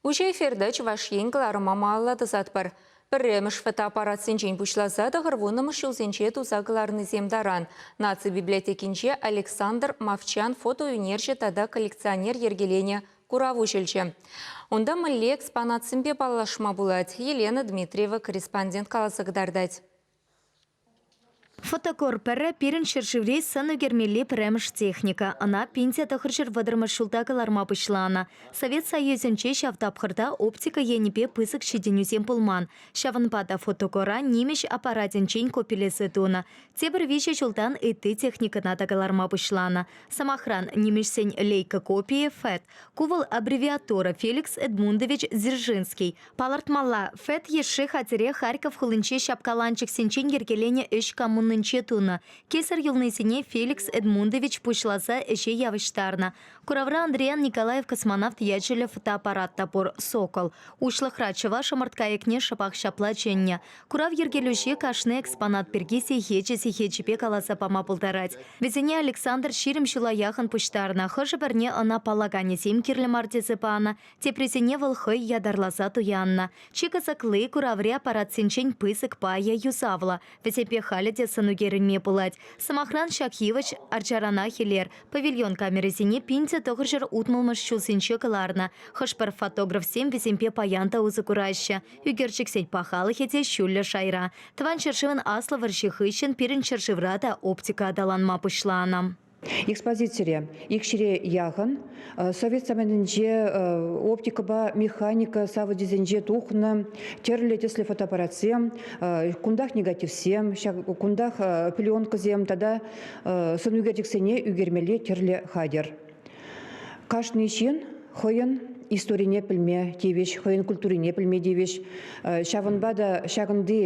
Уҫӑ эфирта Чӑваш Ен кӑларӑма малалла тӑсатпӑр. Пӗрремӗш фотоаппаратсенчен пуҫласа тӑхӑрвуннӑмӗш ҫулсенче туса кӑларнисем таран Наци библиотекинче Александр Мовчан фотоӳнерҫӗ тата коллекционер йӗркеленӗ курав уҫӑлчӗ. Унта мӗнле экспонатсемпе паллашма пулать, Елена Дмитриева корреспондент каласа кӑтартать. Фотокор пӗрре пирӗн ҫӗршыври сӑн ӳкермелли пӗрремӗш техника. Ӑна 1930-мӗш ҫулта кӑларма пуҫланӑ. Совет Союзӗнче ҫав тапхӑрта оптика енӗпе пысӑк ҫитӗнӳсем пулман. Ҫавӑнпа та фотокора нимӗҫ аппаратӗнчен копилесе тунӑ. Тепӗр виҫӗ ҫултан ытти техникӑна та кӑларма пуҫланӑ. Сӑмахран, нимӗҫсен лейка копийӗ ФЭД. Ку вӑл аббревиатура Феликс Эдмундович Дзержинский. Палӑртмалла, ФЭД йышши хатӗре Харьков хулинче ҫапкаланчӑксенчен йӗркеленӗ ӗҫ коммунинче тунӑ. Кесар юлнисене Феликс Эдмундович пуҫласа ӗҫе явӑҫтарнӑ. Куравра Андриян Николаев космонавт ячӗллӗ фотоаппарат та пур, «Сокол». Уҫлӑхра чӑваш ӑмӑрткайӑкне шӑпах ҫапла чӗннӗ. Курав йӗркелӳҫи кашни экспонат пирки сехечӗ-сехечӗпе каласа пама пултарать. Вӗсене Александр 20 ҫула яхӑн пуҫтарнӑ, хӑшӗ-пӗрне ӑна паллаканӗсем кирлӗ мар тесе панӑ, Теприсене вӑл хӑй ятарласа туяннӑ. Чи кӑсӑкли, кураври аппаратсенчен пысӑк пайӗ юсавлӑ. Вӗсемпе халӗ те сӑн ӳкерӗнме пулать. Сӑмахран, ҫак йывӑҫ арчаранах илер. Павильон камерисене 1960-мӗш ҫулсенче кӑларнӑ. Хӑш-пӗр фотографсем вӗсемпе паян та усӑ кураҫҫӗ. Ӳкерчӗксен пахалӑхӗ те ҫӳллӗ шайра. Тӑван ҫӗршывӑн Аслӑ вӑрҫи хыҫҫӑн пирӗн ҫӗршывра та оптика аталанма пуҫланӑ. Экспозицире икҫӗре яхӑн совет саманинче оптикӑпа механика савӑчӗсенче тухнӑ тӗрлӗ тӗслӗ фотоаппаратсем, кунтах негативсем, ҫак кунтах пленкӑсем тата сӑнӳкерчӗксене ӳкермелли тӗрлӗ хатӗр. Кашни ҫын хӑйӗн историне пӗлме тивӗҫ, хӑйӗн культурине пӗлме тивӗҫ. Ҫавӑнпа та ҫакӑнти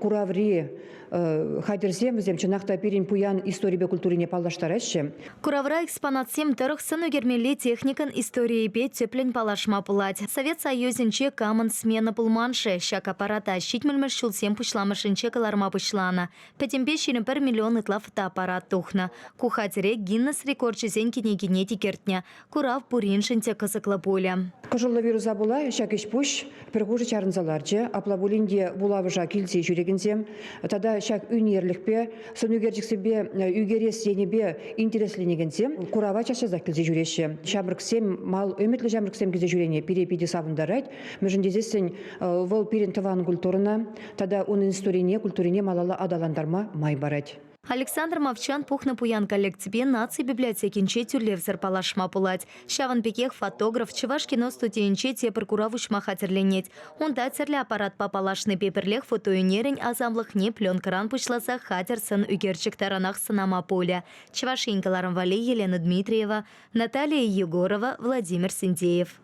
кураври хатӗрсем вӗсем чӑнах та пирӗн пуян историпе культурине паллаштараҫҫӗ. Куравра экспонатсем тӑрӑх сӑн ӳкермелли техникӑн историйӗпе тӗплӗн паллашма пулать. Совет Союзӗнче камӑн смена пулман-ши? Ҫак аппарата ҫитмӗлмӗш ҫулсем пуҫламӑшӗнче кӑларма пуҫланӑ. Пӗтӗмпе 21 миллион ытла фотоаппарат тухнӑ. Ку хатӗре Гиннес рекорчӗсен кӗнекине те кӗртнӗ. Курав пуриншӗн те кӑсӑклӑ пулӗ. Кӑшӑллӑ вируса пула ҫак ӗҫ-пуҫ пӗр хушӑ чарӑнса ларчӗ. Апла пулин те вулавӑша килсе ҫӳрекенсем тата ҫак ӳнерлӗхпе, сӑнӳкерчӗксемпе ӳкерес енӗпе интересленекенсем курава час-часах килсе ҫӳреҫҫӗ. Ҫамрӑксем, мал ӗмӗтлӗ ҫамрӑксем килсе ҫӳрени пире питӗ савӑнтарать. Мӗншӗн тесессӗн вӑл пирӗн тӑван культурӑна тата унӑн историне, культурине малалла аталантарма май парать. Александр Мовчан пухнӑ пуян коллекципе Наци библиотекинче тӳлевсӗр паллашма пулать. Ҫавӑн пекех фотограф Чӑваш кино студийӗнче тепӗр курав уҫма хатӗрленет. Унта тӗрлӗ аппаратпа паллашнипе пӗрлех фотоӳнерӗн асамлӑхне пленкӑран пуҫласа хатӗр сӑн ӳкерчӗк таранах сӑнама пулӗ. Чӑваш Ен кӑларӑм валли Елена Дмитриева, Наталия Егорова, Владимир Синдеев.